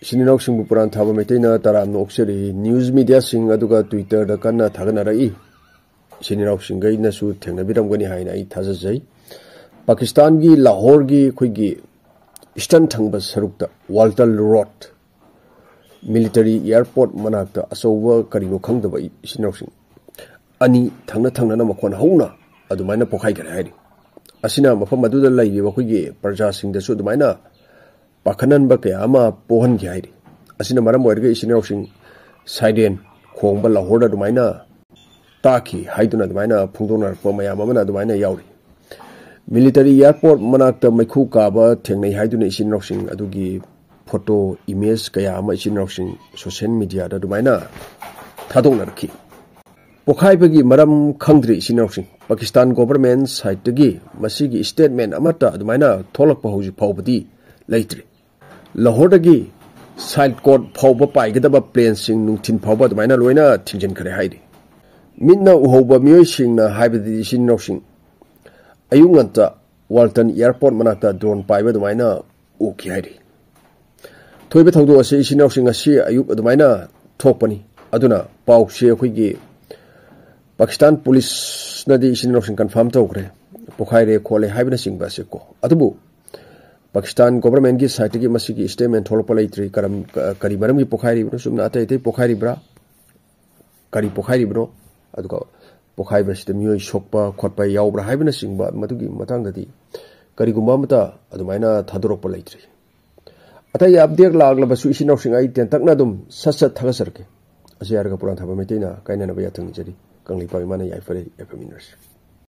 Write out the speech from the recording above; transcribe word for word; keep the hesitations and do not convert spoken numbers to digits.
ꯏꯆꯤꯟ ꯏꯅꯥꯎꯁꯤꯡꯕꯨ ꯄꯨꯔꯥꯟ ꯊꯥꯕ ꯃꯩꯇꯩꯅ ꯇꯔꯥꯝꯅ ꯑꯣꯛꯆꯔꯤ꯫ ꯅ꯭ꯌꯨꯁ ꯃꯤꯗꯤꯌꯥꯁꯤꯡ ꯑꯗꯨꯒ ꯇ꯭ꯋꯤꯇꯔꯗ ꯀꯟꯅ ꯊꯥꯒꯠꯅꯔꯛꯏ꯫ ꯏꯆꯤꯟ ꯏꯅꯥꯎꯁꯤꯡꯈꯩꯅꯁꯨ ꯊꯦꯡꯅꯕꯤꯔꯝꯒꯅꯤ ꯍꯥꯏꯅ ꯑꯩ ꯊꯥꯖꯖꯩ꯫ ꯄꯥꯀꯤꯁꯇꯥꯟꯒꯤ ꯂꯥꯍꯣꯔꯒꯤ ꯑꯩꯈꯣꯏꯒꯤ ꯏꯁꯇꯔꯟ ꯊꯪꯕ ꯁꯔꯨꯛꯇ ꯋꯥꯜꯇꯜ ꯔꯣꯗ ꯃꯤꯂꯤꯇꯔꯤ ꯑꯦꯌꯥꯔꯄꯣꯔꯠ ꯃꯅꯥꯛꯇ ꯑꯆꯧꯕ ꯀꯔꯤꯅꯣ ꯈꯪꯗꯕ ꯏꯆꯤꯟ ꯏꯅꯥꯎꯁꯤꯡ ꯑꯅꯤ ꯊꯪꯅ ꯊꯪꯅꯅ ꯃꯈꯣꯟ ꯍꯧꯅ ꯑꯗꯨꯃꯥꯏꯅ ꯄꯣꯈꯥꯏꯈꯔꯦ ꯍꯥꯏꯔꯤ꯫ ꯑꯁꯤꯅ ꯃꯐꯝ ꯑꯗꯨꯗ ꯂꯩꯔꯤꯕ ꯑꯩꯈꯣꯏꯒꯤ ꯄ꯭ꯔꯖꯥꯁꯤꯡꯗꯁꯨ ꯑꯗꯨꯃꯥꯏꯅ ꯄꯥꯈꯠꯍꯟꯕ ꯀꯌꯥ ꯑꯃ ꯄꯣꯛꯍꯟꯈꯤ ꯍꯥꯏꯔꯤ꯫ ꯑꯁꯤꯅ ꯃꯔꯝ ꯑꯣꯏꯔꯒ ꯏꯆꯤꯟ ꯏꯅꯥꯎꯁꯤꯡ ꯁꯥꯏꯔꯦꯟ ꯈꯣꯡꯕ ꯂꯥꯍꯣꯔꯗ ꯑꯗꯨꯃꯥꯏꯅ ꯇꯥꯈꯤ ꯍꯥꯏꯗꯨꯅ ꯑꯗꯨꯃꯥꯏꯅ ꯐꯣꯡꯗꯣꯛꯅꯔꯛꯄ ꯃꯌꯥꯝ ꯑꯃꯅ ꯑꯗꯨꯃꯥꯏꯅ ꯌꯥꯎꯔꯤ꯫ ꯃꯤꯂꯤꯇꯔꯤ ꯑꯦꯌꯥꯔꯄꯣꯔꯠ ꯃꯅꯥꯛꯇ ꯃꯩꯈꯨ ꯀꯥꯕ ꯊꯦꯡꯅꯩ ꯍꯥꯏꯗꯨꯅ ꯏꯆꯤꯟ ꯏꯅꯥꯎꯁꯤꯡ ꯑꯗꯨꯒꯤ ꯐꯣꯇꯣ, ꯏꯃꯦꯖ ꯀꯌꯥ ꯑꯃ ꯏꯆꯤꯟ ꯏꯅꯥꯎꯁꯤꯡ ꯁꯣꯁꯤꯌꯦꯜ ꯃꯤꯗꯤꯌꯥꯗ ꯑꯗꯨꯃꯥꯏꯅ ꯊꯥꯗꯣꯛꯅꯔꯛꯈꯤ꯫ ꯄꯣꯈꯥꯏꯕꯒꯤ ꯃꯔꯝ ꯈꯪꯗ꯭ꯔꯤ ꯏꯆꯤꯟ ꯏꯅꯥꯎꯁꯤꯡ꯫ ꯄꯥꯀꯤꯁꯇꯥꯟ ꯒꯣꯚꯔꯟꯃꯦꯟꯠ ꯁꯥꯏꯠꯇꯒꯤ ꯃꯁꯤꯒꯤ ꯁ꯭ꯇꯦꯠꯃꯦꯟꯠ ꯑꯃꯠꯇ ꯑꯗꯨꯃꯥꯏꯅ ꯊꯣꯛꯂꯛꯄ ꯍꯧꯖꯤꯛ ꯐꯥꯎꯕꯗꯤ ꯂꯩꯇ꯭ꯔꯤ꯫ ꯂꯥꯍꯣꯔꯗꯒꯤ ꯁꯥꯏꯜꯀꯣꯠ ꯐꯥꯎꯕ ꯄꯥꯏꯒꯗꯕ ꯄ꯭ꯂꯦꯟꯁꯤꯡ ꯅꯨꯡꯊꯤꯟ ꯐꯥꯎꯕ ꯑꯗꯨꯃꯥꯏꯅ ꯂꯣꯏꯅ ꯊꯤꯡꯖꯤꯟꯈ꯭ꯔꯦ ꯍꯥꯏꯔꯤ꯫ ꯃꯤꯠꯅ ꯎꯍꯧꯕ ꯃꯤꯑꯣꯏꯁꯤꯡꯅ ꯍꯥꯏꯕꯗꯤ ꯏꯆꯤꯟ ꯏꯅꯥꯎꯁꯤꯡ ꯑꯌꯨꯛ ꯉꯟꯇ ꯋꯥꯜꯇꯟ ꯑꯦꯌꯥꯔꯄꯣꯔꯠ ꯃꯅꯥꯛꯇ ꯗ꯭ꯔꯣꯟ ꯄꯥꯏꯕ ꯑꯗꯨꯃꯥꯏꯅ ꯎꯈꯤ ꯍꯥꯏꯔꯤ꯫ ꯊꯣꯏꯕ ꯊꯧꯗꯣꯛ ꯑꯁꯤ ꯏꯆꯤꯟ ꯏꯅꯥꯎꯁꯤꯡ ꯉꯁꯤ ꯑꯌꯨꯛ ꯑꯗꯨꯃꯥꯏꯅ ꯊꯣꯛꯄꯅꯤ꯫ ꯑꯗꯨꯅ ꯄꯥꯎꯁꯦ ꯑꯩꯈꯣꯏꯒꯤ ꯄꯥꯀꯤꯁꯇꯥꯟ ꯄꯨꯂꯤꯁꯅꯗꯤ ꯏꯆꯤꯟ ꯏꯅꯥꯎꯁꯤꯡ ꯀꯟꯐꯥꯔꯝ ꯇꯧꯈ꯭ꯔꯦ, ꯄꯣꯈꯥꯏꯔꯦ ꯈꯣꯠꯂꯦ ꯍꯥꯏꯕꯅꯆꯤꯡꯕ ꯑꯁꯦ ꯀꯣ꯫ ꯑꯗꯨꯕꯨ ꯄꯥꯀꯤꯁꯇꯥꯟ ꯒꯣꯚꯔꯟꯃꯦꯟꯠꯀꯤ ꯁꯥꯏꯠꯇꯒꯤ ꯃꯁꯤꯒꯤ ꯁ꯭ꯇꯦꯠꯃꯦꯟꯠ ꯊꯣꯛꯂꯛꯄ ꯂꯩꯇ꯭ꯔꯤ꯫ ꯀꯔꯝ-, ꯀ-, ꯀꯔꯤ ꯃꯔꯝꯒꯤ ꯄꯣꯈꯥꯏꯔꯤꯕꯅꯣ? ꯆꯨꯝꯅ ꯑꯇꯩ ꯑꯇꯩ ꯄꯣꯈꯥꯏꯔꯤꯕ꯭ꯔꯥ? ꯀꯔꯤ ꯄꯣꯈꯥꯏꯔꯤꯕꯅꯣ? ꯑꯗꯨꯒ ꯄꯣꯈꯥꯏꯕꯁꯤꯗ ꯃꯤꯑꯣꯏ ꯁꯣꯛꯄ ꯈꯣꯠꯄ ꯌꯥꯎꯕ꯭ꯔꯥ ꯍꯥꯏꯕꯅꯆꯤꯡꯕ ꯃꯗꯨꯒꯤ ꯃꯇꯥꯡꯗꯗꯤ ꯀꯔꯤꯒꯨꯝꯕ ꯑꯃꯠꯇ ꯑꯗꯨꯃꯥꯏꯅ ꯊꯥꯗꯣꯔꯛꯄ ꯂꯩꯇ꯭ꯔꯤ꯫ ꯑꯇꯩ ꯑꯞꯗꯦꯠ ꯂꯥꯛꯂꯕꯁꯨ ꯏꯆꯤꯟ ꯏꯅꯥꯎꯁꯤꯡ ꯑꯩ ꯇꯦꯟꯇꯛꯅ ꯑꯗꯨꯝ ꯁꯠ ꯁꯠ ꯊꯥꯒꯠꯆꯔꯛꯀꯦ꯫ ꯑꯁꯤ ꯍꯥꯏꯔꯒ ꯄꯨꯔꯥꯟ ꯊꯥꯕ ꯃꯩꯇꯩꯅ ꯀꯥꯏꯅꯅꯕ ꯌꯥꯊꯪ ꯅꯤꯖꯔꯤ꯫ ꯀꯪꯂꯩꯄꯥꯛ ꯏꯃꯥꯅ ꯌꯥꯏꯐꯔꯦ꯫ ꯌꯥꯏꯐꯃꯤꯟꯅꯔꯁꯤ꯫